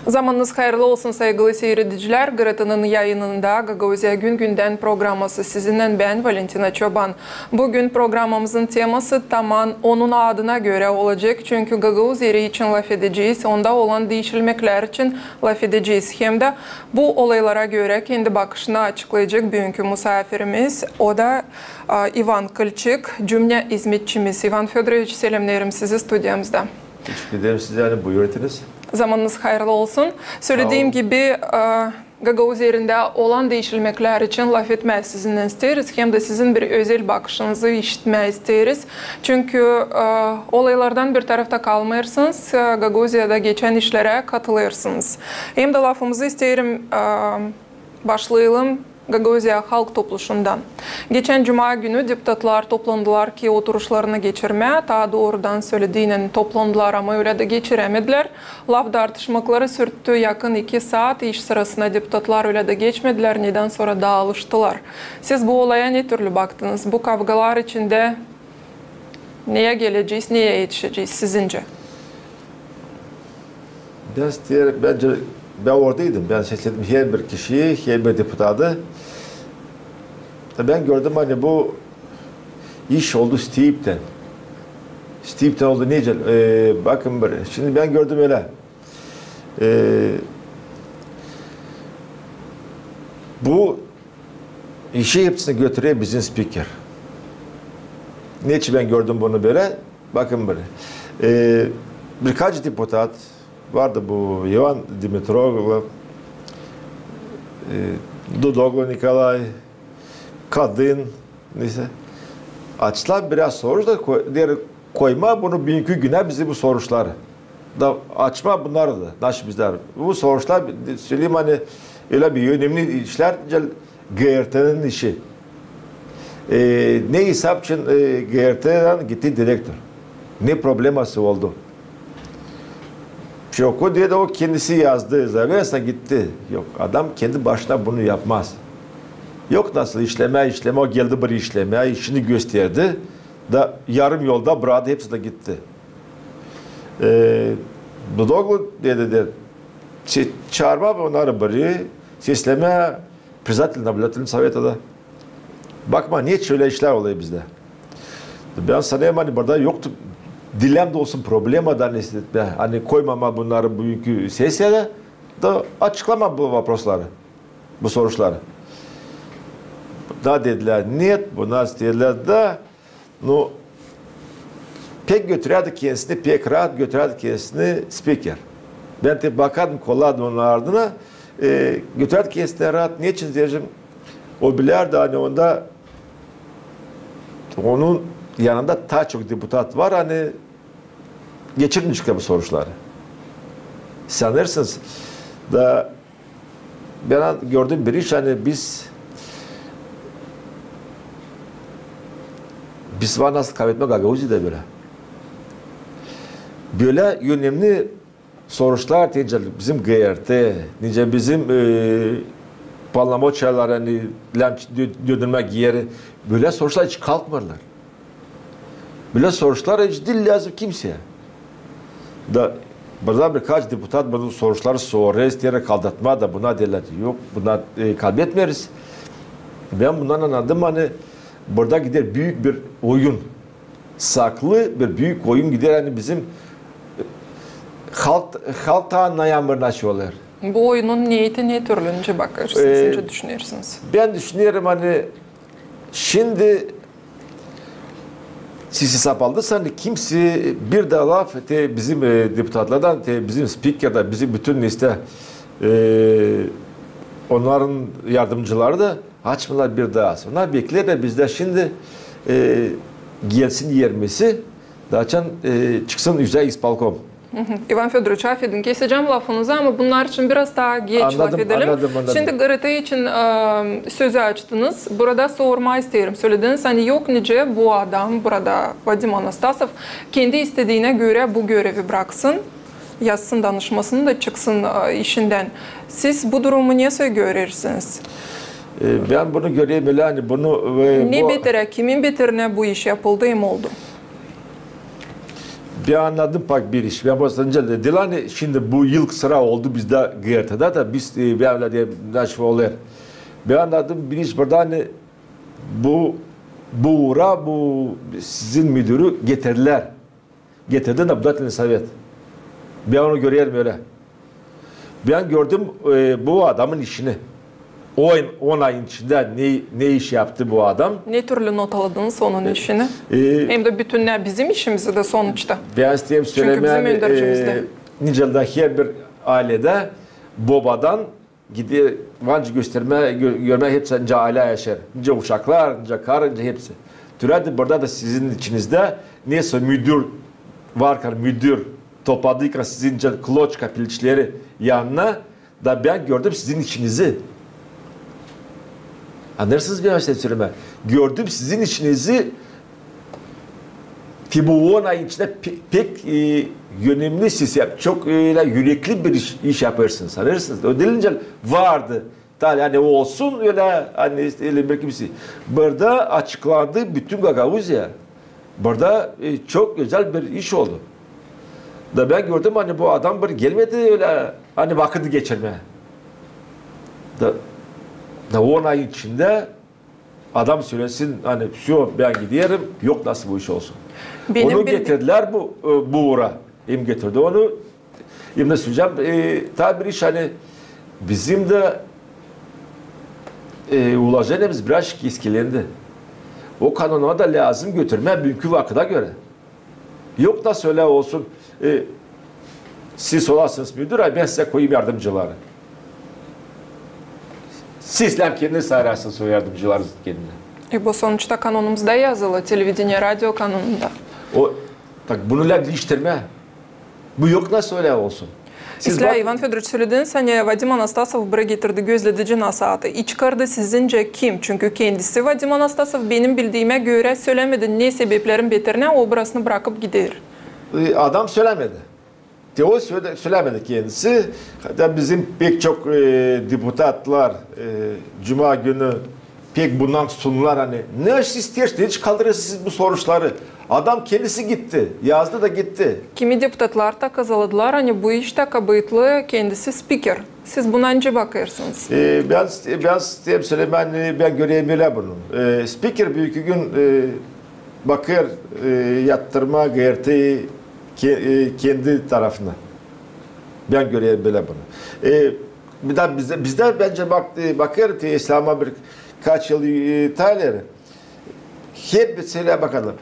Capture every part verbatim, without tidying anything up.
Zamanınız hayırlı olsun, saygılı siiredicilär. GRTnın yayınında "Gagauziya gün-gündän" programası. Sizinnän bän, Valentina Çoban. Büün programamızın teması taman onun adına görä olacek, çünkü Gagauz Eri için lafedecez, onda olan diişilmeklär için lafedecez. Hem dä bu olaylara görä kendi bakışını açıklayacek büünkü musaafirimiz, o da, a, İvan Kılçık, cümne izmetçimiz. İvan Födoroviç, selämneerim sizi studiyamızda. Teşekkür ederim size, ani buyurtunuz. Zamanınız hayırlı olsun. Sölediim gibi, e, Gagauz Erindä olan diişilmeklär için lafetmää sizinnän isteeriz, hem dä sizin bir özel bakışınızı işitmää isteeriz. Çünkü, e, olaylardan bir tarafta kalmêêrsınız, e, Gagauziyada geçän işlerä katılêrsınız. Hem dä lafımızı isteerim, e, başlayalım Gagauziya Halk Topluşundan. Geçän cuma günü deputatlar toplandılar ki oturuşlarını geçirmää, taa doorudan sölediinän toplandılar, ama ölä dä geçirämedilär. Laf dartışmakları sürttü yakın iki saat, iş sırasına deputatlar ölä dä geçmedilär, nedän sora daalıştılar. Siz bu olaya ne türlü baktınız? Bu kavgalar içindä neyä gelecez, neyä etişecez sizincä? Bän isteerim, bän, bän oradaydım. Bän sesledim herbir kişiyi, herbir deputatı. Bän gördüm, ani bu iş oldu stipten. Stipten oldu, nicä? E, bakın bir, şindi bän gördüm ölä. E, bu işi hepsini götürer bizim spiker. Neçin bän gördüm bunu bölä? Bakın bir. E, birkaç deputat vardı, bu İvan Dimitroglu, e, Dudoglu Nikolay, kadın, neysä. Açtılar biraz soruş da koy-, deer, koymaa bunu büünkü günä bizi bu soruşları. Da açmaa bunnarı da, naşı bizlär. Bu soruşlar, söleyim, ani ölä bir önemli işlär, GRTnın işi. E, ne isap için, e, GRTdan gitti direktor? Ne probleması oldu? Çok o dedi, o kendisi yazdı, zaversä gitti. Yok, adam kendi başına bunu yapmaz. Yok nasıl işlemää, işlemää, o geldi bir işlemää, işini gösterdi. Da yarım yolda bıraktı, hepsi dä gitti. E, Dudoglu dedi, dedi, se-, çaarmaa bunnarı biri, seslemää председателя наблюдательного совета da. Bakmaa, neçin ölä işlär olêr bizdä. Bän sanêrım, ani burada yoktu dilä dolusu problema da, ani, ani koymamaa bunnarı büünkü sesiyada, da açıklamaa bu voprosları, bu soruşları. Bunnar dedilär нет, bunnar dedilär da, nu, pek götürärdi kendisini, pek raat götürärdi kendisini spiker. Bän te bakardım, kollardım onun ardına, e, götürärdi kendisini raat. Neçin deyecäm? O bilärdi, ani onda onun yanında taa çok deputat var, ani geçirmeyecek bu soruşları. Sanêrsınız da, bän gördüm bir iş, ani biz, biz var nasıl kaybetmää Gagauziyada bölä. Bölä önemli soruşlar, nicä bizim GRT, nicä bizim, e, полномочия, ani lääzım dö-, döndürmää geeri, bölä soruşlar hiç kalkmêêrlar. Bölä soruşlar hiç diil lääzım kimseyä. Da burada birkaç deputat bu soruşları sorêr, isteerlär kaldatmaa da, buna deerlär, yok, buna, e, kalbetmeeriz. Bän bundan annadım, ani burada gider büük bir oyun. Saklı bir büük oyun gider, ani bizim, e, halk, halk taa annayamêêr, nasıl olêr. Bu oyunun niyeti ne türlü, nicä bakêrsınız, e, nicä düşünersiniz? Bän düşünerim, ani şindi siz isap aldınız, ani kimsey bir dä laf, te bizim, e, deputatlardan, te bizim spiker dä, bizim bütün neysä, e, onnarın yardımcıları da açmêêrlar bir dä. Onnar bekleerlär bizdä şindi, e, gelsin ermesi, da açan, e, çıksın üzä ispolkom. İvan Födoroviç, afedin, kesecäm lafınızı, ama bunnar için biraz taa geç lafedelim. Annadım, annadım. Şindi GRT için, e, sözü açtınız. Burada sormaa isteerim. Sölediniz, ani yok nicä bu adam burada, Vadim Anastasov, kendi istediinä görä bu görevi braksın, yazsın danışmasını da çıksın, e, işindän. Siz bu durumu nesoy görersiniz? E, bän bunu görerim ölä, ani bunu, e, ne beterä, kimin beterinä bu iş yapıldı hem oldu? Bän annadım bak bir iş. Bän baştan önce dedim, ani şindi bu yıl sıra oldu bizdä GRTda da biz, e, bän ölä deyim, nasıl olêr. Bän annadım bir iş burada, ani bu, bu uura bu sizin müdürü getirdilär. Getirdi nablюдательный совет. Bän onu görerim ölä. Bän gördüm, e, bu adamın işini. On, on ayın içindä ne, ne iş yaptı bu adam? Ne türlü not aldınız onun işini? E, hem dä bütün ne bizim işimizi dä sonuçta. Bän isteerim sölemää, nicä dä herbir ayleda bobadan gider, var nicä göstermää, gö-, görmää hepsi nicä aylä yaşêêr. Nicä uşaklar, nicä karı, nicä hepsi. Türädi burada da sizin içinizdä, nesoy müdür varkan, müdür topladıykan sizin nicä kloçka pilçileri yanına, da bän gördüm sizin içinizi. Annêêrsınız beni, sölemää? Gördüm sizin içinizi, ki bu on ayın içindä pe-, pek, e, önemli siz yap-, çok ölä ürekli bir iş, iş yapêrsınız, annêêrsınız. O diil nicä vardı, talih, ani olsun ölä, ani işte ölä bir kimsey. Burada açıklandı bütün Gagauziya. Burada, e, çok gözäl bir iş oldu. Da bän gördüm, ani bu adam bir gelmedi ölä, ani vakıt geçirmää. Da, da on ayın içindä adam sölesin, ani всё, bän giderim, yok nasıl bu iş olsun. Onu getirdiler bu, e, bu uura. Hem getirdi onu, hem dä söleyecäm, e, taa bir iş, ani bizim dä, e, ulojeniyamız biraz eskilendi. O kanonları da lääzım götürmää büünkü vakıda görä. Yok nasıl ölä olsun, e, siz olasınız müdür, a bän sizä koyayım yardımcıları. Siz lääm kendiniz ayırarsınız o yardımcıları kendinä. E, bu sonuçta kanonumuzda yazılı, televideniye, radio kanonunda. O, tak bunu lääzım diiştirmää. Bu yok nasıl ölä olsun. İslää, İvan Födoroviç, sölediniz, ani Vadim Anastasov burayı getirdi gözledici nasaatı. İçkärdi sizincä kim? Çünkü kendisi, Vadim Anastasov, benim bildiimä görä, sölämedi, ne sebeplerin beterinä o burasını brakıp gider. E, adam sölämedi. Te o sölä-, sölämedi kendisi. Hatta bizim pek çok, e, deputatlar, e, cuma günü pek bundan tutundular, ani ne iş isteersiniz, ne iş kaldırêrsınız siz bu soruşları? Adam kendisi gitti, yazdı da gitti. Kimi deputatlar da kazanadılar, ani bu iştä kabaatlı kendisi spiker. Siz buna nicä bakêrsınız? E, bän, bän isteerim sölemää, ani bän görerim ölä bunu. E, spiker büünkü gün, e, bakêr, e, yattırmaa GRTyı ke-, e, kendi tarafına. Bän görerim bölä bunu. E, bir dä bizdä, bizdä bencä bak-, e, bakêr, te, İslää, ama birkaç yıl, e, taa ileri hep bir şeylär bakarlar.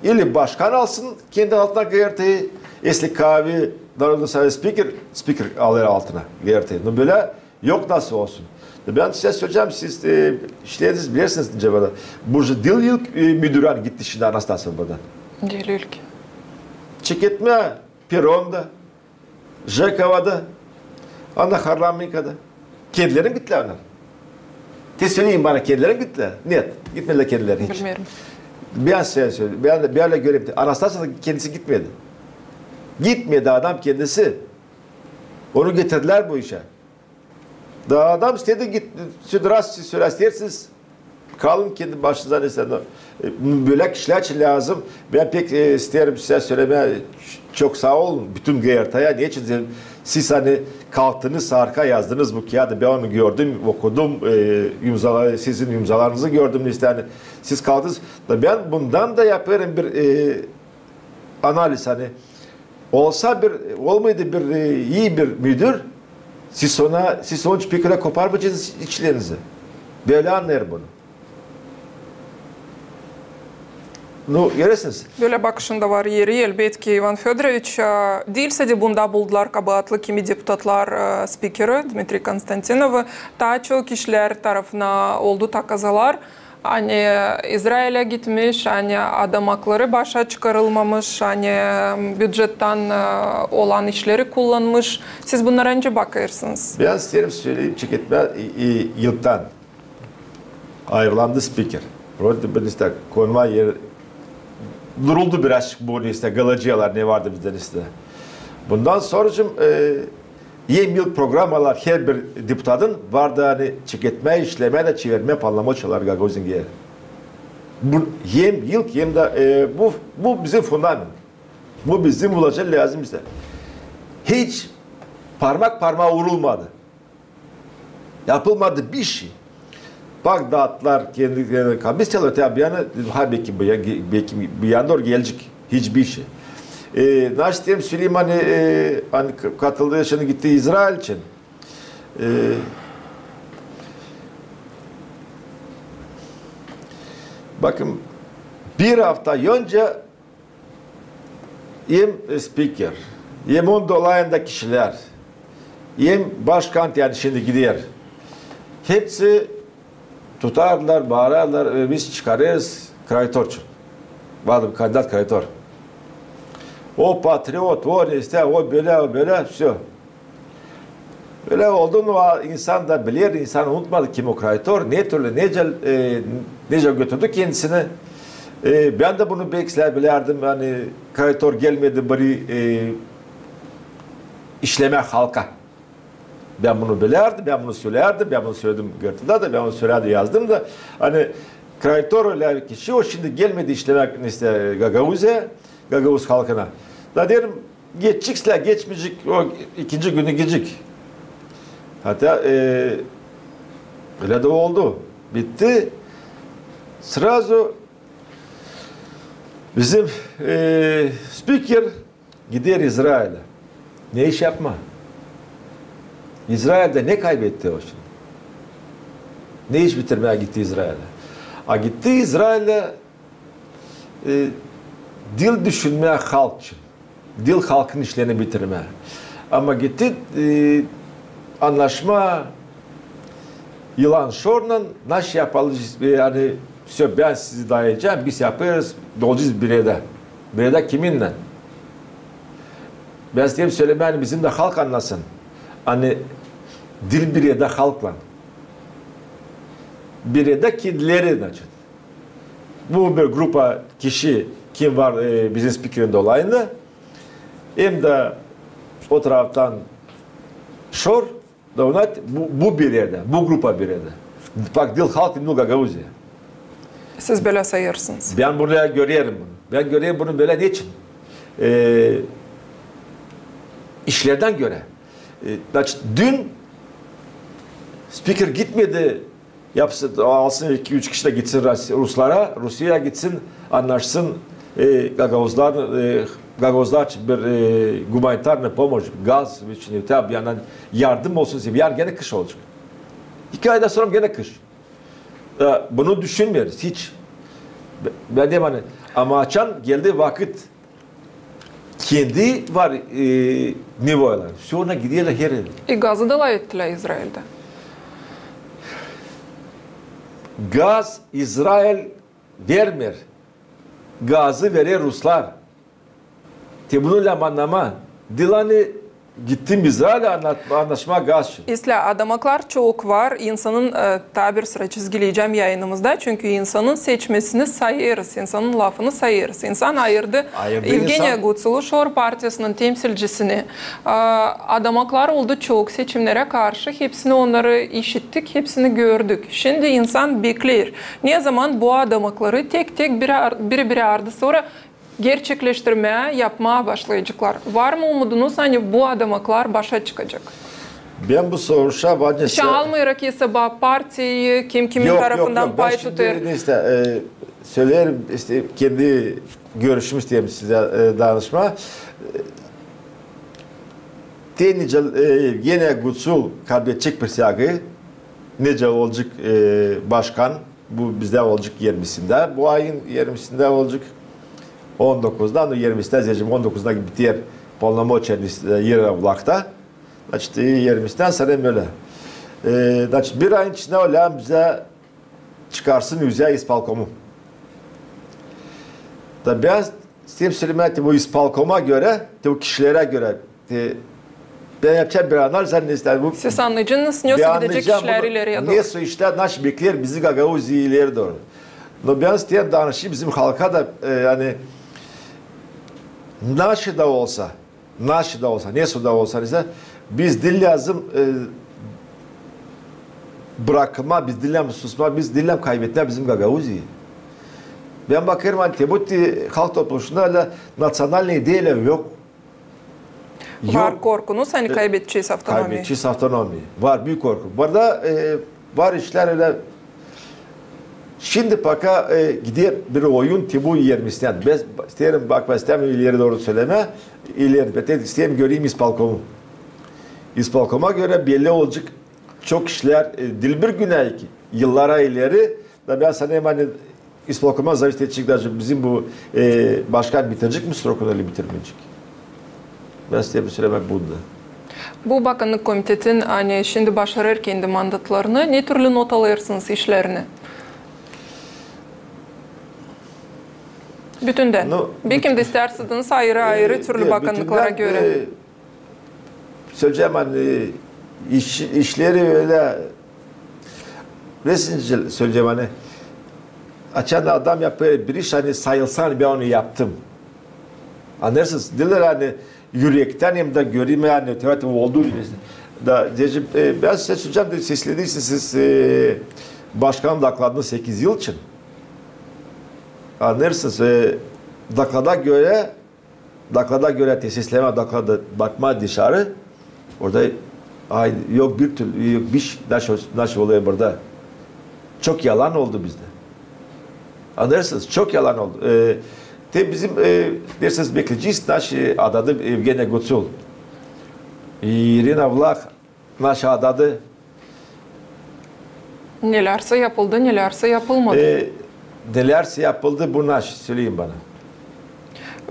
İli başkan alsın kendi altına GRTyı, esli KAAVİ, Narodnıy Sovet spiker, spiker alêr altına GRTyı. No bölä yok nasıl olsun. Bän sizä söleyecäm, siz, e, işlerinizi bilersiniz nicä burada. Bu diil ilk, e, müdür, ani gitti şindi Anastasov buradan. Diil ilk. Çeketmää Peronda, Jekavada, ana Harlaminkada. Kendileri mi gittilär onnar? Te söleyin bana, kendileri mi gittilär? Нет, gitmedilär kendileri hiç. Bilmeerim. Bän sizä söleyim, bän, bän ölä görerim. Anastasov kendisi gitmedi. Gitmedi adam kendisi. Onu getirdilär bu işä. Da adam istedi git, раз siz sölä isteersiniz, kalın kendi başınıza, neysä. E, bölä kişilär için lääzım. Bän pek, e, isteerim sizä sölemää, çok saa olun bütün GRTyä. Neçin siz, siz, ani kalktınız, arka yazdınız bu kiyaadı. Bän onu gördüm, okudum, e, imzala-, sizin imzalarınızı gördüm, neysä, ani siz kalktınız. Da bän bundan da yapêrım bir, e, analiz, ani olsa bir, olmaydı bir, e, ii bir müdür, siz ona, siz onun için pek ölä koparmayacenız içlerinizi. Bän ölä annêêrım bunu. Nu, görersiniz. Bölä bakışın da var eri, elbetki, İvan Födoroviç. E, diil sade bunda buldular kabaatlı kimi deputatlar, e, spikeri Dmitriy Konstantinovı, taa çok kişilär tarafına oldu taa kazalar. Ani İzrailä gitmiş, ani adam akları başa çıkarılmamış, ani büüdžettan, e, olan işleri kullanmış. Siz bunnara nicä bakêrsınız? Bän isteerim söleyim, çeketmää, e, e, ilkten ayırlandı spiker. Вроде бы, neysä, konvoy yer duruldu biraz, bu, neysä, galacıyalar ne vardı bizdä, neysä. Bundan sora, e, hem ilk programalar herbir deputatın vardı, ani çeketmää, işlemää da çevirmää polnomoçiyaları Gagauziyaya. Bu hem ilk, hem dä, e, bu, bu bizim fundament. Bu bizim bulacak lääzım bizä. Hiç parmak parmaa urulmadı. Yapılmadı bir şey. Bak, daatlar kendi kendine komissiyalar, tabii, yani, ha, belki bu ya-, belki bu yana dooru gelecek hiçbir şey. E, naşi tem Süleyman, e, hani k-, katıldı, şindi gitti İzrail için. E, bakın, bir afta önce hem spiker, hem onun dolayında kişilär, hem başkan, yani şindi gider. Hepsi tutardılar, baarardılar ve biz çıkarêrız Kraytor için. Vardı bir kandidat Kraytor. O patriot, o ne isteer, o bölä, o bölä, всё. Ölä oldu mu, insan da biler, insan unutmadı kim o Kraytor, ne türlü, necä, e, necä götürdü kendisini. E, bän dä bunu belki bilärdim, hani Kraytor gelmedi biri, e, işlemää halka. Bän bunu bilärdim, bän bunu sölärdim, bän bunu söledim Gırtıda da, bän bunu sölärdim, yazdım da. Hani Kraytor ölä kişi, o şindi gelmedi işlemää, işte, Gagauziyaya, gagauz halkına. Da deerim, geçecek islää, geçmeyecek, o ikinci günü gidecek. Hatta, e, ölä dä oldu. Bitti. Сразу bizim, e, spiker gider İzrailä. Ne iş yapmaa? İzraildä ne kaybetti o şindi? Ne iş bitirmää gitti İzrailä? A gitti İzrailä, e, diil düşünmää halk için. Diil halkın işlerini bitirmää. Ama gitti, e, annaşmaa yılan şornan, naşey yapalım, e, yani, всё, bän sizi dayayacam, biz yapêrız, olacez bir erdä. Bir erdä kiminnän? Bän isteerim sölemää, hani bizim dä halk annasın. Hani diil bir erdä halklan. Bir erdä kendileri, значит. Bu bir grupa kişi, kim var, e, bizim spikerin dolayında. Hem dä o taraftan şor, da ona bu, bu bir erdä, bu grupa bir erdä. Bak, diil halk, diil Gagauziya. Siz bölä sayêrsınız. Bän bunu görerim bunu. Bän görerim bunu bölä neçin? E, işlerdän görä. E, значит, dün spiker gitmedi, yapsın, alsın iki-üç kişi dä gitsin Rus-, ruslara, Rusiyaya gitsin, annaşsın, e, gagauzlar, e, gagauzlar için bir, e, гуманитарная помощь, gaz için, tabii, yani yardım olsun size. Yarın genä kış olacek. İki aydan sora genä kış. E, bunu düşünmeeriz hiç. Bän deerim, hani, ama açan geldi vakıt, kendi var, e, nivoyları. Всё, ona giderlär her erdä. E, gazı da lafettilär İzraildä. Gaz İzrail vermeer. Gazı verer ruslar. Te bunu lääzım annamaa. Diil ani gittim İzrailä annat-, annaşmaa gaz için. İslää adamaklar çok var. İnsanın, e, taa bir sıra çizgileyecäm yayınımızda. Çünkü insanın seçmesini sayêrız, insanın lafını sayêrız. İnsan ayırdı Evgeniya Gutsulu şor partiyasının temsilcisini. A, adamaklar oldu çok seçimnerä karşı. Hepsini onnarı işittik, hepsini gördük. Şindi insan bekleer, ne zaman bu adamakları tek-tek biri ar-, biri-biri ardı sora gerçekleştirmää, yapmaa başlayaceklar. Var mı umudunuz, ani bu adamaklar başa çıkacek? Bän bu soruşa var ne... Şa almêêr ki sabaa partiyayı, kim kimin tarafından pay tutêr. Yok, yok, yok. Bän şindi, neysä, e, söleerim, işte, kendi görüşümü isteerim sizä, e, danışmaa. E, te nicä, e, Evgeniya Gutsul kaybedecek prisyagı, nicä olacek, e, başkan, bu bizdä olacek irmisindä, bu ayın irmisindä olacek, on dokuzda, ну, irmisindä, zerä on dokuzda biter полномочия, e, Yırovlakta. Значит, e, irmisindä sora ölä. E, значит, bir ayın içindä ölä bizä çıkarsın üzä ispolkomu. Da bän isteerim sölemää, te bu ispolkoma görä, te bu kişilerä görä, te bän yapacam bir analiz, ani, neysä, bu... Siz annayacanız, nesoy gidecek işlär ileri dooru. Nesoy işlär, naşey bekleer bizi Gagauziyayı ileri dooru. No bän isteerim danışayım bizim halka da, e, yani, naşey da olsa, naşey da olsa, nesoy da olsa, neysä, biz diil lääzım, e, brakmaa, biz diil lääzım susmaa, biz diil lääzım kaybetmää bizim Gagauziyayı. Bän bakêrım, ani te bu te halk topluşunda ölä naţionalnıy ideya yok. Var korkunuz, ani kaybedecez avtonomiyu? Kaybedecez avtonomiyu. Var büük korku. Burada var işlär ölä. Şindi paka gider bir oyun te bu ermisindän. Bän isteerim, bak, bän isteerim ileri dooru sölemää. İleri, bän isteerim göreyim ispolkomu. İspolkoma görä belli olacek çok işlär, diil bir günä, iki yıllara ileri. Da bän sanêrım, ani ispolkoma zavisnecek, daje bizim bu başkan bitirecek mi srokunu ili bitirmeyecek. Bän isteerim sölemää bunu da. Bu bakannık komitetin, ani şindi başarêr kendi mandatlarını, ne türlü not alêrsınız işlerini? Bütündän. Bekim dä istärsiniz ayırı-ayırı türlü bakannıklara görä. Sölecäm, ani işleri ölä, resimci sölecäm, ani açan adam yapêr bir iş, ani sayılsın, ani bän onu yaptım. Annêêrsınız, diil, ani ürektän hem dä göreyim, ani teoretik oldu. Da deyecäm, bän sizä sölecäm, da seslediysäniz siz başkanın dokladını sekiz yıl için. Annêêrsınız, doklada görä, doklada görä, te seslemää doklada, bakmaa dışarı, orada yok bir türlü, yok bir şey, nasıl, nasıl olêr burada. Çok yalan oldu bizdä. Annêêrsınız, çok yalan oldu. Te bizim, deersiniz, bekleyici, nasıl adadı Evgeniya Gucul, İrina Vlah, nasıl adadı. Nelärsä yapıldı, nelärsä yapılmadı. Nelärsä yapıldı, bu nasıl, söleyin bana.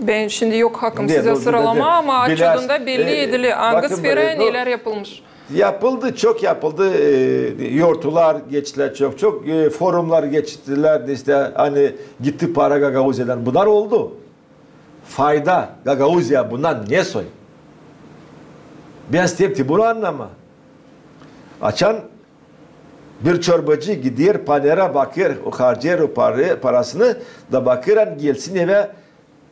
Bän şindi yok hakkım sizä sıralamaa, ama açıldında belli edili, angı sferaya nelär yapılmış. Yapıldı, çok yapıldı. Yortular geçtilär, çok, çok forumlar geçtilär, işte, ani gitti para Gagauziyadan. Bunnar oldu. Fayda Gagauziyaya bunnar ne soy? Bän isteerim te bunu annamaa. Açan bir çorbacı gider panera, bakêr, o harcêêr o parasını, da bakêr, ani gelsin evä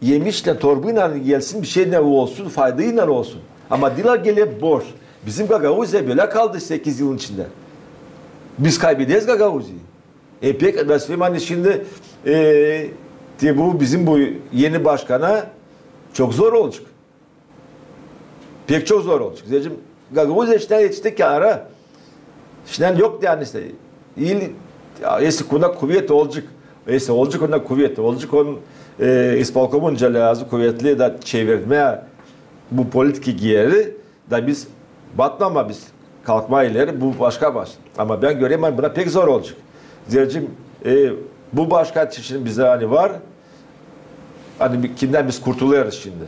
emişlän, torbaylan gelsin, bir şeylän olsun, faydaylan olsun. Ama diil, geler boş. Bizim Gagauziya bölä kaldı sekiz yılın içindä. Biz kaybederiz Gagauziyayı. E, pek, bän söleerim, ani şindi te bu bizim bu eni başkana çok zor olacek. Pek çok zor olacek. Zerä Gagauziya şindän etişti kenara. Şindän yok, ani işte, ili, esä onda kuvet olacek. Esä olacek onda kuvet, olacek onun ispolkomun cälääzı kuvetli da çevirmää bu politika geeri. Da biz batmamaa, biz kalkmaa ileri, bu başka baş. Ama bän görerim, ani buna pek zor olacek. Zerä bu başka çeşit bizdä ani var, ani kimdän biz kurtulêrız şindi.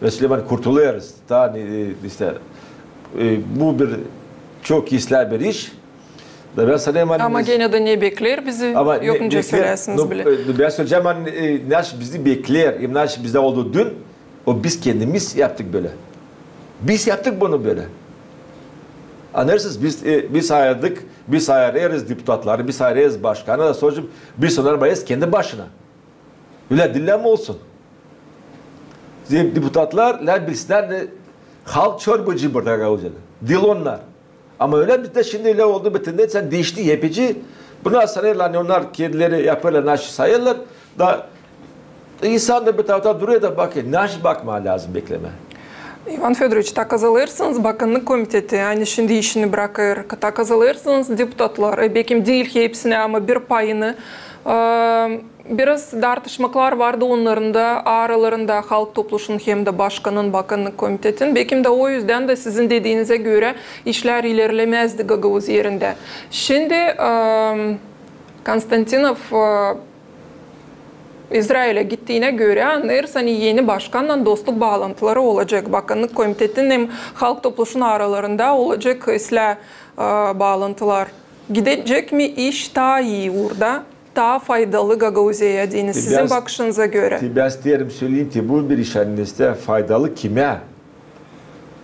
Mesela, ani kurtulêrız. Da, ani işte bu bir çok islää bir iş. Da bän sanêrım, ani... Ama genä dä ne bekleer bizi, yok nicä söläsiniz bilä. Bän söleyecäm, ani nasıl bizi bekleer, hem nasıl bizdä oldu dün, o biz kendimiz yaptık bölä. Biz yaptık bunu bölä. Annêêrsınız, biz, biz ayırdık, biz ayırêrız deputatları, biz ayırêrız başkanı, da sora biz onnarı brakêrız kendi başına. Ölä diil mi olsun? Deputatlar lä bilsinnär, ani halk çorbacı burada Gagauziyada. Diil onnar. Ama ölä bizdä şindi ölä oldu, bir tendenţiya diişti epeycä. Bunnar sanêrlar, ani onnar kendileri yapêrlar, nasıl sayêrlar. Da insan da bir tarafta durêr da bakêr, nasıl bakmaa lääzım, beklemää. İvan Födoroviç, ta kazanêrsınız bakannık komiteti, ani şindi işini brakêr, ta kazanêrsınız deputatları, bekim diil hepsini, ama bir payını. Biraz dartışmaklar vardı onnarın da aralarında, halk topluşunun hem dä başkanın, bakannık komitetin. Bekim dä o üzdän dä sizin dediinizä görä işlär ilerlemezdi Gagauz erindä. Şindi Konstantinov İzrailä gittiinä görä, annêêrız, ani eni başkannan dostluk baalantıları olacek. Bakannık komitetin hem halk topluşunun aralarında olacek islää baalantılar. Gidecek mi iş taa ii uurda? Taa faydalı Gagauziyaya deyni sizin bakışınıza görä? Te bän isteerim söleyim, te bu bir iş, ani islää faydalı kimä?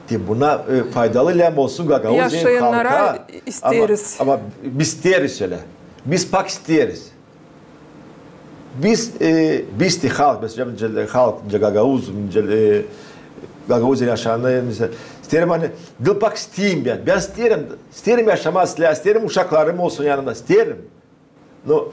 Te buna faydalı lääzım olsun Gagauziyaya, halka. Yaşayannara isteeriz. Ama biz isteeriz ölä. Biz pak isteeriz. Biz, biz te halk, mesela, nicä halk, nicä gagauz, nicä Gagauziyada yaşayan, isteerim, ani diil pak isteerim bän. Bän isteerim, isteerim yaşamaa, isteerim uşaklarım olsun yanımda, isteerim. No,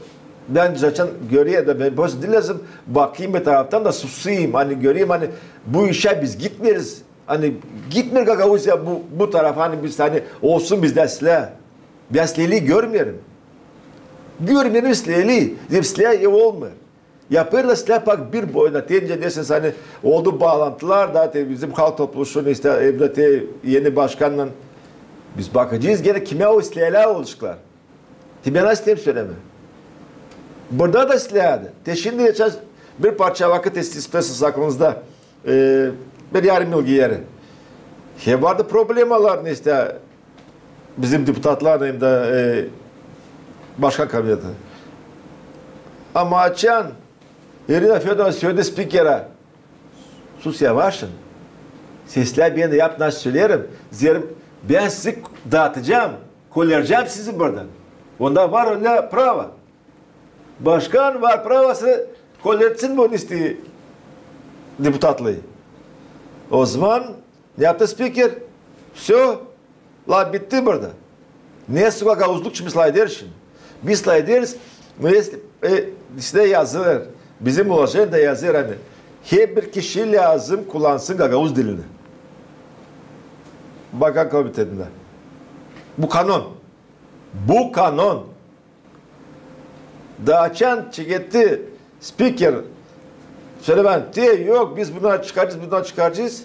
Bän açan göreyim da bän boş diil lääzım bakayım bir taraftan da susayım. Hani göreyim, hani bu işä biz gitmeeriz. Hani gitmeer Gagauziya bu, bu tarafa, hani biz, hani olsun bizdä islää. Bän islääliyi görmeerim. Görmeerim islääliyi. Zerä islää olmêêr. Yapêrlar islää pak bir boyuna. Te nicä deersiniz, hani oldu baalantılar da te bizim Halk Topluşunun işte, e, da te eni başkannan. Biz bakacez genä kimä o isläälär olaceklar. Te bän nasıl isteerim sölemää. Burada da isläädi. Te şindi geçän bir parça vakıt, isteersiniz aklınızda, e, bir yarım yıl geeri. Hep vardı problemalar, ne işte, bizim deputatlarlan hem dä, e, başkan kabineti. Ama açan İrina Födorovna söledi spikerä: «Sus, yavaşın. Seslää beni, yapın, nasıl söleerim. Zerä bän sizi daatıcam, kolericeerim sizi buradan». Onda var ölä pravo. Başkan var pravosı koleritsin bu, ne işte, deputatlıı. O zaman ne yaptı spiker? Всё, laf bitti burada. Ne suka gagauzluk için biz lafederiz şindi? Biz lafederiz, но если, e, işte yazılêr, bizim ulojeniyada yazılêr, hani herbir kişi lääzım kullansın gagauz dilini. Başkan kabinetinä. Bu kanon. Bu kanon. Da açan çeketti spiker, sölemää: «Te yok, biz bundan çıkaracez, bundan çıkaracez».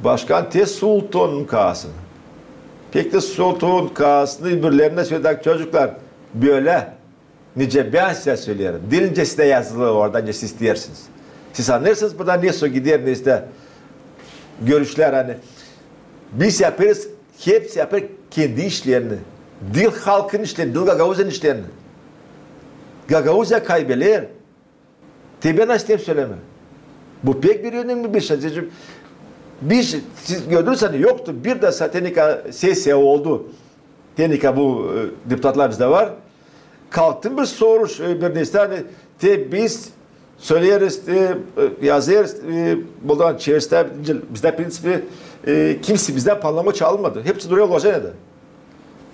Başkan te sultanın kaasını. Pek te sultanın kaasını öbürlerinä söledi: «Çocuklar, bölä, nicä bän sizä söleerim. Diil nicä sizdä yazılı orada, nicä siz isteersiniz. Siz annêêrsınız, burada ne su gider, ne işte görüşlär, hani biz yapêrız, hepsi yapêr kendi işlerini. Diil halkın işlerini, diil Gagauziyanın işlerini. Gagauziya kaybeler». Te bän nasıl isteerim sölemää. Bu pek bir önemli bir şey. Biz, siz gördünüz, hani yoktu. Bir dä satenika sesiya oldu. Tenika bu, e, deputatlar bizdä var. Kalktı bir soruş, e, bir nesä, hani te biz söleeriz, e, e, yazêrız, e, buradan çevirä, bizdä, bizdä, в принципе, e, kimsey bizdä polnomoçiya almadı. Hepsi durêr ulojeniyada.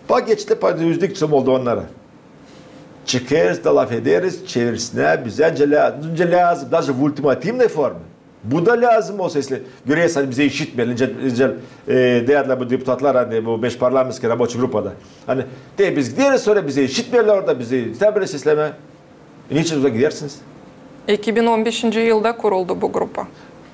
Pak geçti, pak üzdük, sum oldu onnara. Çıkêrız da lafederiz, çevirsinnär bizä, nicä lää-, nicä lääzım, даже в ультимативной форме. Bu da lääzım olsa, если görersin, hani bizi işitmeer, nicä, nicä, e, deerlär bu deputatlar, hani bu beş parlamentski raboçi grupada. Hani te biz gideriz, sora bizi işitmeerlär orada, bizi istämeerlär seslemää. Neçin uzak gidersiniz? İki bin on beşinci yılda kuruldu bu grupa.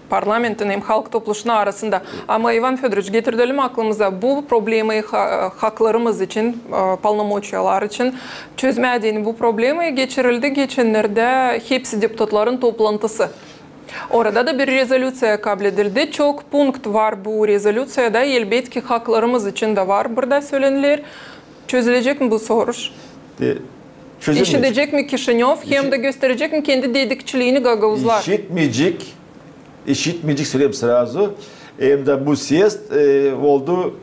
Parlamentin hem Halk Topluşunun arasında. Ama, İvan Födoroviç, getirelim aklımıza, bu problemayı ha-, haklarımız için, e, polnomoçiyalar için çözmää deyni bu problemayı geçirildi geçennerdä hepsi deputatların toplantısı. Orada da bir rezolüţiya kabledildi. Çok punkt var bu rezolüţiyada. Elbetki, haklarımız için dä var burada söleneler. Çözülecek mi bu soruş? E, çözülmeyecek. İşidecek mi Kişinöv, hem dä gösterecek mi kendi dedikçiliini gagauzlar? İşitmeyecek. İşitmeyecek, söleyim srazu. Hem dä bu съезд, e, oldu,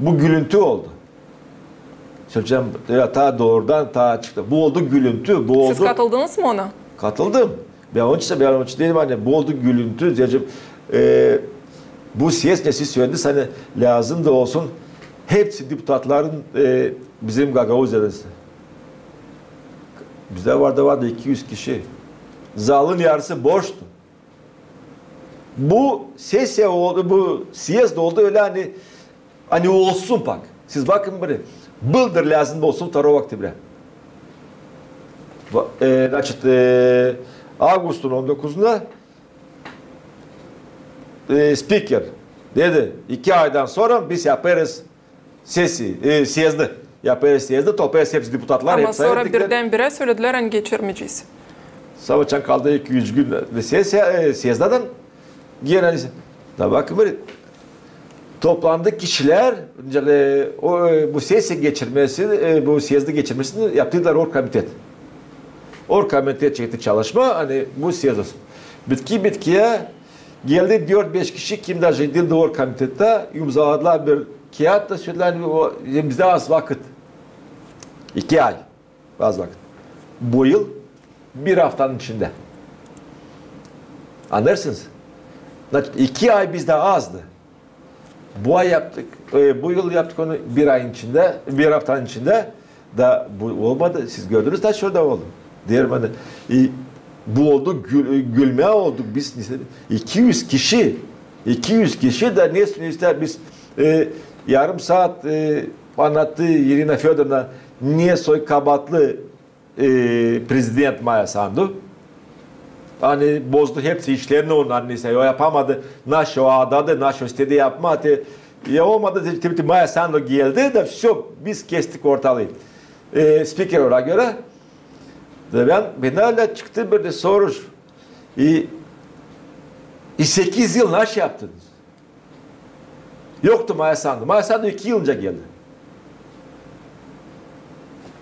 bu gülüntü oldu. Söleyecäm, ya, taa doorudan, taa açık. Bu oldu gülüntü, bu oldu. Siz katıldınız mı ona? Katıldım. Bän onun için, bän onun için deerim, hani bu oldu gülüntü deyecäm, e, bu съезд, ne siz sölediniz, hani lääzım da olsun hepsi deputatların, e, bizim Gagauziyadan. Bizdä vardı, vardı iki üz kişi. Zalın yarısı boştu. Bu sesiya oldu, bu съезд oldu ölä, hani, hani olsun pak. Siz bakın biri. Bıldır lääzım olsun второго октября. Va-, e, значит, e, avgustun on dokuzunda, e, spiker dedi: «İki aydan sora biz yapêrız sesiya, e, съезды. Yapêrız съезды, toplayêrız hepsi deputatlar». Ama hepsi sora birdenbirä söledilär, ani geçirmeyecez. Savaşan kaldı iki üz gün de sesiya, e, съездаdan genä. Da bakın, bir toplandı kişilär, e, o, e, bu sesiya geçirmesi, e, bu съезды geçirmesini yaptılar orgkomitet. Orgkomitet çekti çalışma, hani bu съезд olsun. Bitki bitkiyä geldi dört-beş kişi, kim даже diildi orgkomitetta, imzaladılar bir kiyat da söledilär, hani o, bizdä az vakıt. İki ay. Az vakıt. Bu yıl bir aftanın içindä. Annêêrsınız? Значит, iki ay bizdä azdı. Bu ay yaptık, e, bu yıl yaptık onu bir ayın içindä, bir aftanın içindä. Da bu olmadı. Siz gördünüz, ne şurada oldu. Deerim, ani, e, bu oldu, gül-, gülmää olduk biz. İki üz kişi, iki üz kişi da ne istää biz, e, yarım saat, e, annattı İrina Födorovna, ne soy kabaatlı e, prezident Maya Sandu. Ani bozdu hepsi işlerini onun, ani neysä, o yapamadı, naşo o adadı, naşo o istedi yapmaa. Ya olmadı, dedi, dedi, Maya Sandu geldi da всё, biz kestik ortalıı. E, spiker ona görä. Da bän, bendä çıktı bir dä soruş. E, e, sekiz yıl naşo yaptınız? Yoktu Maya Sandu. Maya Sandu iki yıl öncä geldi.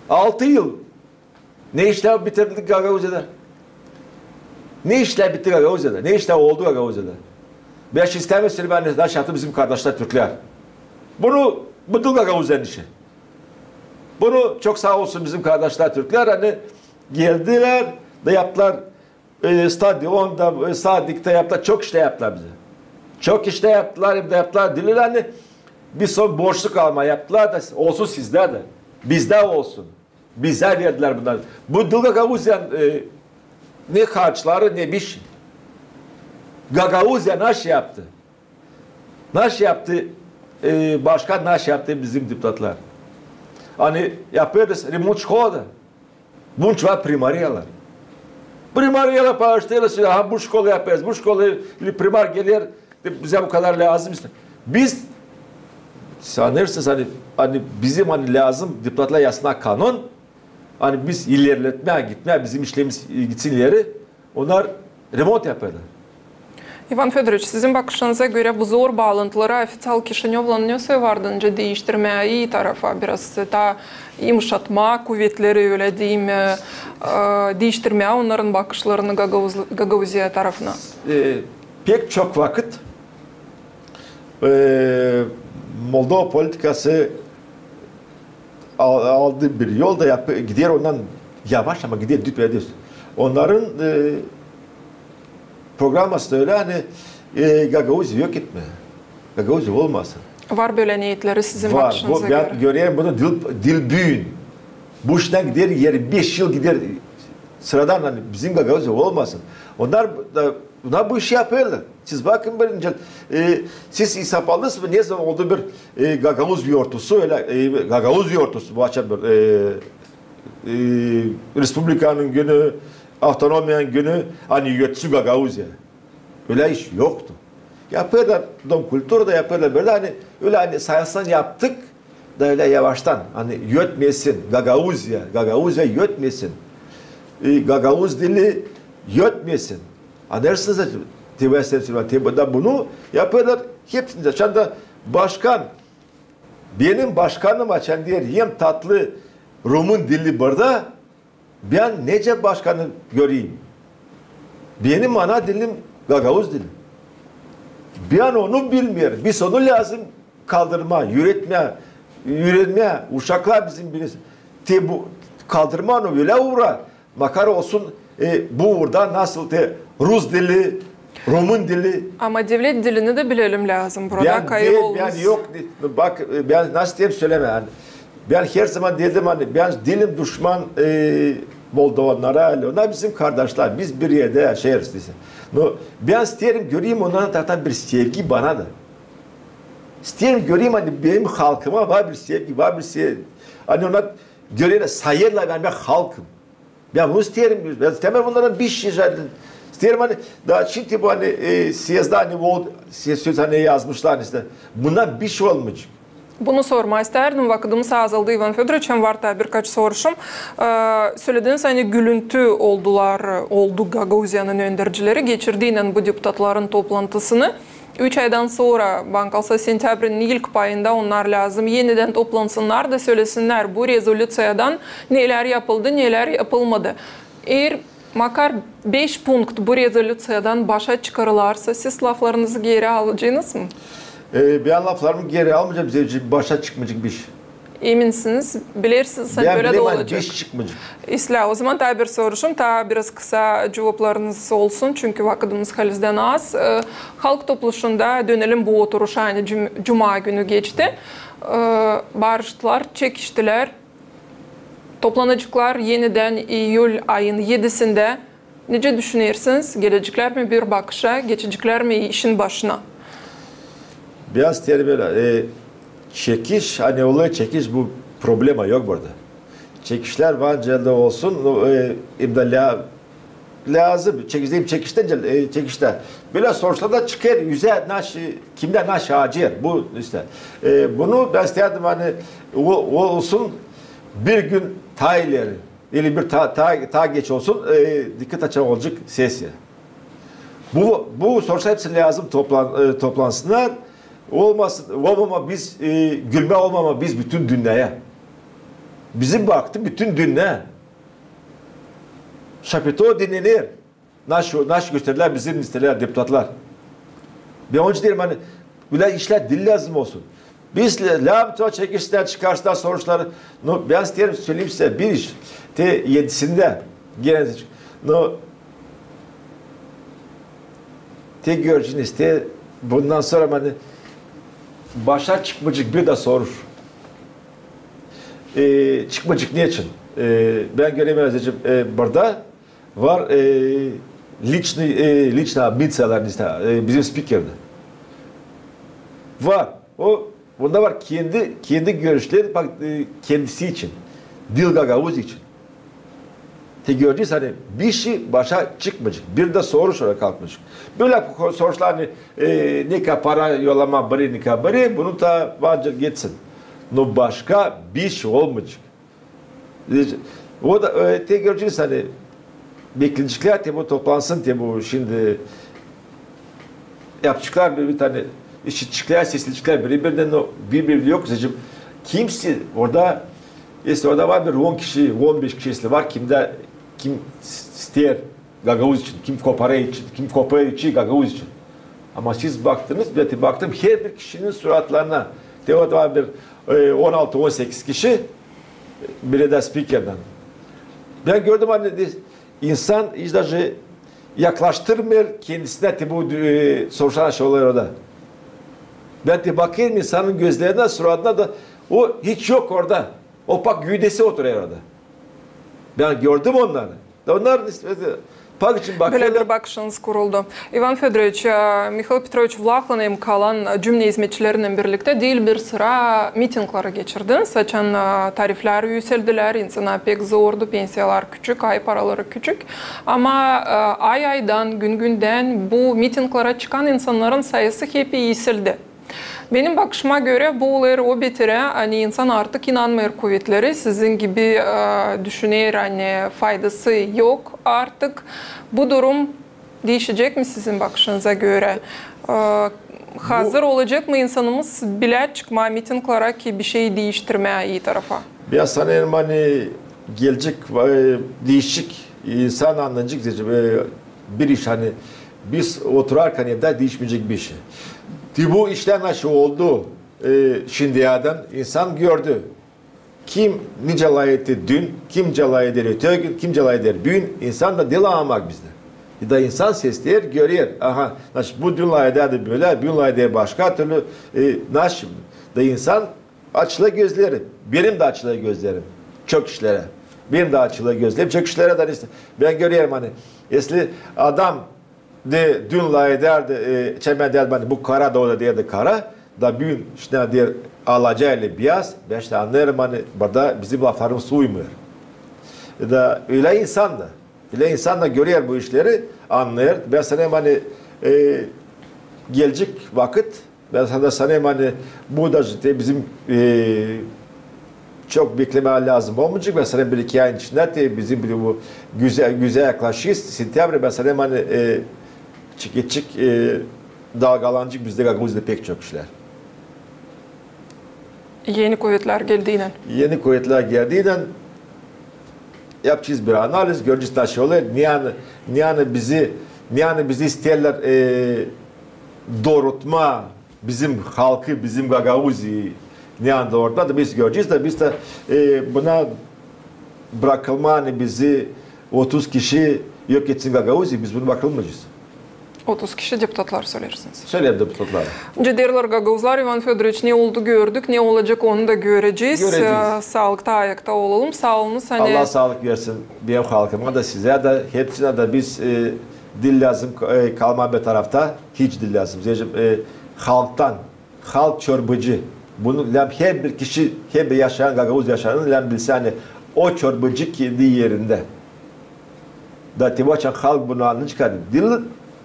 Altı yıl. Ne işlär bitirdik Gagauziyada? Ne işlär bitti Gagauziyada? Ne işlär oldu Gagauziyada? Bän şindi istämeerim sölemää, ani naşo yaptı bizim kardaşlar türklär. Bunu, bu diil Gagauziyanın işi. Bunu çok saa olsun bizim kardaşlar türklär, ani geldilär da yaptılar, e, stadion da, e, sadik dä yaptılar, çok işlär yaptılar bizä. Çok işlär yaptılar, hem dä yaptılar, diil, ani bir son borçlu kalmaa yaptılar da, olsun sizdä dä, bizdä olsun. Bizä verdilär bunnar. Bu diil Gagauziyanın, e, ne harçları, ne bir şey. Gagauziya naşo yaptı? Naşo yaptı, e, başkan, naşo yaptı bizim deputatlar? Ani yapêrız remont şkolada. Bunun için var primariyalar. Primariyalar paaştêrlar, aha, bu şkolu yapêrız, bu şkolu, ili primar geler, de bizä bu kadar lääzım islää. Biz sanêrsınız, ani, ani bizim, ani lääzım deputatlar yazsınnar kanon, ani biz ilerletmää, gitmää, bizim işlerimiz gitsin ileri, onnar remont yapêrlar. İvan Födoroviç, sizin bakışınıza görä, bu zor baalantıları ofiţial Kişinövlan ne soy vardı nicä diiştirmää i tarafa biraz, taa yımışatmaa kuvetleri, ölä deyim, e, e, diiştirmää onnarın bakışlarını Gagauz-, Gagauziya tarafına? E, pek çok vakıt, e, Moldova politikası al-, aldı bir yol da yap-, gider ondan yavaş, ama gider düpedüz. Onnarın, e, programası da ölä, ani, e, Gagauziya yok etmää. Gagauziya olmasın. Var bölä neetleri sizin bakışınıza görä? Var. Bu, bän görerim bunu diil, diil büün. Bu iştän gider, irmi beş yıl gider sıradan, ani bizim Gagauziya olmasın. Onnar da, onnar bu işi yapêrlar. Siz bakın bir nicä, e, siz isap aldınız mı, ne zaman oldu bir, e, gagauz yortusu, ölä, e, gagauz yortusu, bu açan bir, e, e, respublikanın günü, avtonomiyanın günü, ani ötsün Gagauziya. Ölä iş yoktu. Yapêrlar, Dom kulturada yapêrlar bölä, ani ölä, ani sayısından yaptık da ölä yavaştan, ani ötmesin Gagauziya, Gagauziya ötmesin. E, gagauz dili ötmesin. Anêrsınız, te-, te-, da bunu yapêrlar hepsini. Şu anda başkan, benim başkanım, açan deer, hem tatlı rumın dili burada, bän nicä başkanı göreyim? Benim ana dilim gagauz dili. Bän onu bilmeerim. Biz onu lääzım kaldırmaa, üüretmää, üürenmää, uşaklar bizim bilsin. Te bu kaldırmaa onu ölä uura, makar olsun, e, bu uurda nasıl te rus dili, rumın dili. Ama devlet dilini dä bilelim lääzım. Burada kayıp olmaz. Bän yok, bak, e, bän nasıl deyim, sölemää, ani bän her zaman dedim, ani bän diilim duşman, e, moldovannara, onnar bizim kardaşlar, biz bir erdä yaşêêrız, desin. No bän isteerim göreyim onnarın tarafından bir sevgi bana da. İsteerim göreyim, ani benim halkıma var bir sevgi, var bir se-, ani onnar görerlär, sayêrlar, ani bän halkım. Bän bunu isteerim, bän istemeerim onnardan bir şey zaten. İsteerim, ani, da şindi bu, ani, e, siyezda, ani, o, se-, söz, ani, yazmışlar, ani, işte, bundan bir şey olmayacek. Bunu sormaa isteerdim, vakıdımız azaldı, İvan Födoroviç, hem var taa birkaç soruşum. E, sölediniz, ani gülüntü oldular, oldu Gagauziyanın öndercileri, geçirdiynän bu deputatların toplantısını. Üç aydan sora, bana kalsa, sentäbrinin ilk payında onnar lääzım enidän toplansınnar da sölesinnär, bu rezolüţiyadan nelär yapıldı, nelär yapılmadı. Eer makar beş punkt bu rezolüţiyadan başa çıkarılarsa, siz laflarınızı geeri alacınız mı? E, bän laflarımı geeri almayacam, zerä başa çıkmayacek bir iş. Eminsiniz, bilersiniz, ani bölä dä olacek. Bän bilerim, ani bir iş çıkmayacek. İslää, o zaman taa bir soruşum, taa biraz kısa cuvaplarınız olsun, çünkü vakıdımız halizdän az. E, halk topluşunda, dönelim bu oturuşa, ani cum-, cuma günü geçti. E, barıştılar, çekiştilär. Toplanaceklar enidän iyül ayın edisindä. Nicä düşünersiniz, geleceklär mi bir bakışa, geçeceklär mi işin başına? Biraz terbiyeli. E, çekiş, ani olêr çekiş, bu problema yok burada. Çekişlär var, nicä dä olsun, no, e, hem dä lä-, lääzım, çekiş, hem çekiştä, e, çekiştä. Bölä soruşlarda çıkêr üzä, naşey, kimdä naşey acêr. Bu işte. E, bunu bän isteerdim, ani o, o olsun bir gün taa ileri, eli bir taa, taa, taa geç olsun, e, dikkat açan olacek sesiya. Bu, bu soruşlar hepsi lääzım toplan-, e, toplansınnar. Olmasın, olmama biz, e, gülmä olmama biz bütün dünneyä. Bizi baktı bütün dünnä. Şapito dinleer. Naşey, naşey göstererlär bizim isteerlär, deputatlar. Bän onun için deerim, ani bölä işlär diil lääzım olsun. Biz lä-, lääzım çekişsän, çıkarsınnar soruşları. No, bän isteerim söleyim sizä bir iş. Te edisindä genä, no, te göreceniz, te bundan sora, ani başa çıkmayacek bir dä soruş. E, çıkmayacek neçin? E, bän görerim, e, burada var, e, liçnıy, e, liçnıy ambiciyalar, işte, e, bizim spikerdä. Var. O, bunda var kendi, kendi görüşleri, bak, e, kendisi için. Diil gagauz için. Te göreceniz, ani bişey başa çıkmayacek. Bir dä soruş orada kalkmayacek. Bölä soruşlar, ani, e, ne kadar para yollamaa biri, ne kadar biri, bunu da vardır gitsin. No başka bişey olmayacek. O da, e, te göreceniz, ani bekleyeceklär, te bu toplansın, te bu şindi yapaceklar bir, bir tane, işideceklär, sesleyeceklär biri-birinden, no bir-biri yok. Zerä kimsey orada, если orada var bir on kişi, on beş kişi, если var, kimdä, kim isteer gagauz için, kim koparêr için, kim koparêr için gagauz için. Ama siz baktınız, bän te baktım, herbir kişinin suratlarına, te orada var bir, e, on altı, on sekiz kişi, biri dä spikerdän. Bän gördüm, ani de, insan hiç даже yaklaştırmêêr kendisinä, te bu, e, soruşan şey olêr orada. Bän te bakêrım insanın gözlerinä, suratına da, o hiç yok orada. O pak güüdesi oturêr orada. Bän gördüm onnarı. Da onnar, işte, pak için bakêrlar. Bölä bir bakışınız kuruldu. İvan Födoroviç, e, Mihail Petroviç Vlahın hem kalan cümne izmetçilerinnän birliktä diil bir sıra mitingleri geçirdiniz. Açan, e, tariflär üüseldilär, insana pek zordu, pensiyalar küçük, ay paraları küçük. Ama, e, ay-aydan, gün-gündän bu mitinglerä çıkan insannarın sayısı hep iiseldi. Benim bakışıma görä, bu olêr o beterä, ani insan artık inanmêêr kuvetlerä. Sizin gibi, e, düşüner, ani faydası yok artık. Bu durum diişecek mi sizin bakışınıza görä? E, hazır olacek mı insanımız bilä çıkmaa mitinglerä ki bir şey diiştirmää ii tarafa? Bän sanêrım, ani gelecek, e, diişecek, insan annayacek, e, bir iş, ani biz oturarkan evdä diişmeyecek bir şey. Te bu işlär nasıl oldu, e, şindiyädän insan gördü. Kim nicä lafetti dün, kim nicä lafeder öteki gün, kim nicä lafeder büün, insan da diil annamak bizdä. Da insan sesleer, görer. Aha, значит, bu dün lafedärdi bölä, büün lafeder başka türlü. E, nasıl? Da insan açılêr gözleri. Benim dä açılêr gözlerim çok işlerä. Benim dä açılêr gözlerim çok işlerä. Da işte, bän görerim, ani если adam da dün lafedärdi, e, çemen derdi, ani bu kara, da o da deerdi kara, da büün şindi deer alaca ile biyaz, bän şindi annêêrım, ani burada bizim laflarımız uymêêr. Da ölä insan da, ölä insan da görer bu işleri, annêêr. Bän sanêrım, ani, e, gelecek vakıt, bän sana sanêrım, ani bu da işte bizim, e, çok beklemää lääzım olmayacek. Bän sanêrım, bir-iki ayın içindä te bizim bu gözä, gözä yaklaşêrız, sentebr, bän sanêrım, ani, e, çıkacek, e, dalgalanacek bizdä Gagauziyada pek çok işlär. Eni kuvetlär geldiynän. Eni kuvetlär geldiynän yapacez bir analiz, görecez nasıl olêr, ne ani, ne ani bizi, ne ani bizi isteerlär, e, doorutmaa bizim halkı, bizim Gagauziyi, ne ani doorutmaa, da biz görecez, da biz dä, e, buna brakılmaa, ani bizi otuz kişi yok etsin Gagauziyi, biz buna brakılmayacez. Otuz kişi deputatlar, söleersiniz. Söleerim deputatları. Nicä deerlär gagauzlar, İvan Födoroviç, ne oldu, gördük, ne olacek, onu da görecez. Görecez. Saalıkta, ayakta olalım. Saa olunuz. Allah saalık versin benim halkıma da, sizä dä, hepsinä dä. Biz, e, diil lääzım, e, kalmaa bir tarafta, hiç diil lääzım. Zerä, e, halktan, halk çorbacı. Bunu lääzım herbir kişi, herbir yaşayan, gagauz yaşayanı lääzım bilsin, ani o çorbacı kendi erindä. Da te açan halk bunu annayacek, ani diil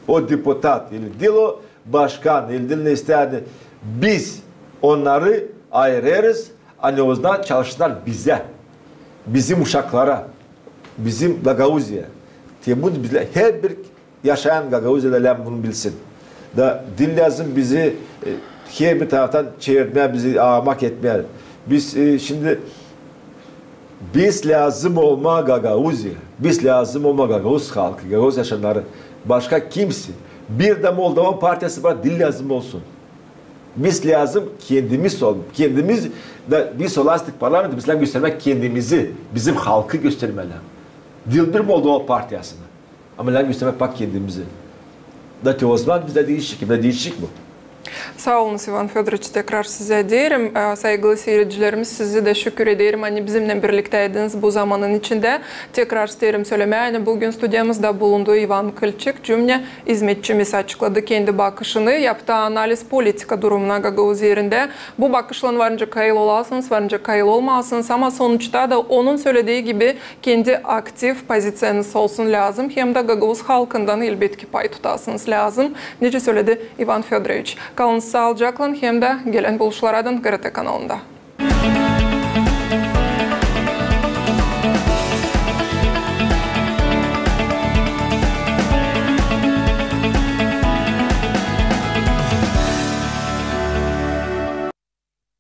o deputat, ili diil o başkan, ili diil ne isteer, ani biz onnarı ayırêrız, ani onnarı çalışsınnar bizä, bizim uşaklara, bizim Gagauziyaya. Te bunu bizlär, herbir yaşayan Gagauziyada lääzım bunu bilsin. Da diil lääzım bizi, e, herbir taraftan çevirmää, bizi aamak etmää. Biz, e, şindi biz lääzım olmaa Gagauziyaya, biz lääzım olmaa gagauz halkı, gagauz yaşayanları. Başka kimsey, bir dä Moldova partiyası var, diil lääzım olsun. Biz lääzım kendimiz ol-, kendimiz dä, biz olarız parlamenttä, biz lääzım göstermää kendimizi, bizim halkı göstermää. Diil bir Moldova partiyasını. Ama lääzım göstermää bak kendimizi. Da te ozaman bizdä diişik, bizdä diişik bu. Saa olunuz, İvan Födoroviç, tekrar sizä deerim. E, saygılı siiredicilerimiz, sizi dä şükür ederim, ani bizimnän birliktäydiniz bu zamanın içindä. Tekrar isteerim sölemää, ani büün studiyamızda bulundu İvan Kılçık, cümne izmetçimiz, açıkladı kendi bakışını, yaptı analiz politika durumuna gagauz erindä. Bu bakışlan var nicä kayıl olasınız, var nicä kayıl olmayasınız, ama sonuçta da onun söledii gibi kendi aktiv poziciyanız olsun lääzım, hem dä gagauz halkından, elbetki, pay tutasınız lääzım, nicä söledi İvan Födoroviç. Kalınız saalıcaklan hem dä gelän buluşularadan GRT kanalında.